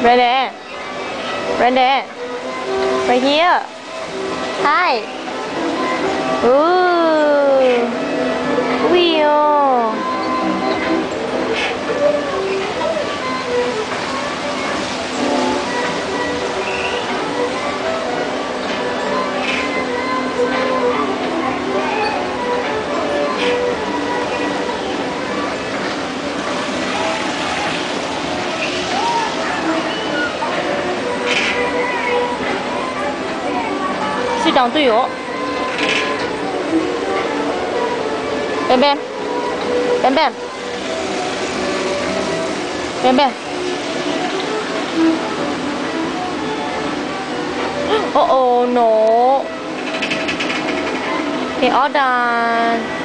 Brandon, Brandon, right here. Hi. Ooh. Ui ôi. Sit down twj yuav. Bam bam. Bam bam. Bam bam. Oh oh no. They all done.